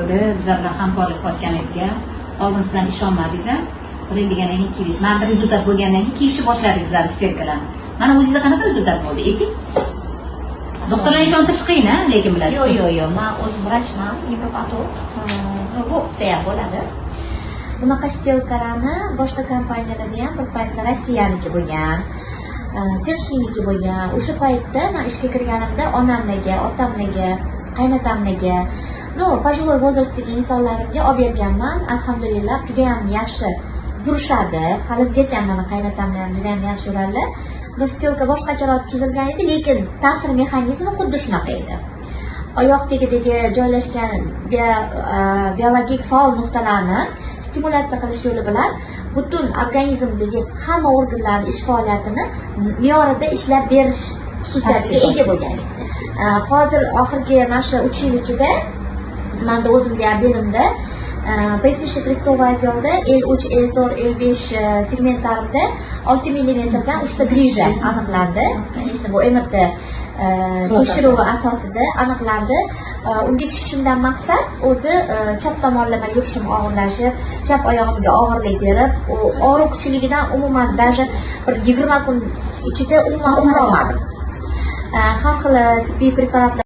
bo'lib, bizlar bilan hamkorlik qilayotganingizga. Oldin siz ham ishonmadingiz a, bir yil degandan keyin kiydingiz. Mana bir результат bo'lgandan keyin kiyishni boshladingiz bizlarni стелька larni. Mana o'zingizda qanaqa результат bo'ldi, ayting. Doktorlarni ishontirish qiyin a, lekin bilasiz. Yo'q, man o'zim vrachman, nevropatolog. Desa ham bo'ladi. Bunaqa стелька larni boshqa kompaniyalarda ham bir paytda Rossiyaniki bo'lgan, Tianxiniki bo'lgan. O'sha paytda man ishga kirganimda onamlarga, otamlarga, qaynotamlarga, ну, пожилой возраст dagi insonlarimga olib berganman. Alhamdulillah, judayam yaxshi yurishadi. Halizgacha mana qaynotamlar ham judayam yaxshi yuradilar. Bu стелька boshqacharoq tuzilgan edi, lekin ta'sir mexanizmi xuddi shunaqa edi. Oyoq tagidagi joylashgan biologik faol nuqtalarni stimulyatsiya qilish yo'li bilan butun organizmdagi hamma organlarni ish faoliyatini me'yorida ishlab berish xususiyatiga ega bo'lgan. Hozir oxirgi mana shu 3 yil ichida manda o'zimda ham belimda, пояснично крестцовый отдел da L3, L4, L5 segmentlarimda 6 millimetrdan uchta грыжа aniqlandi. Конечно, bu MRT tekshiruvi asosida aniqlandi. Unga tushishimdan maqsad o'zi chap tomonlama yurishim og'irlashib, chap oyog'imga og'irlik berib, u og'riq kuchligidan umuman даже bir 20 kun ichida umuman uxlolmadim. Har xil tibbiy preparatlar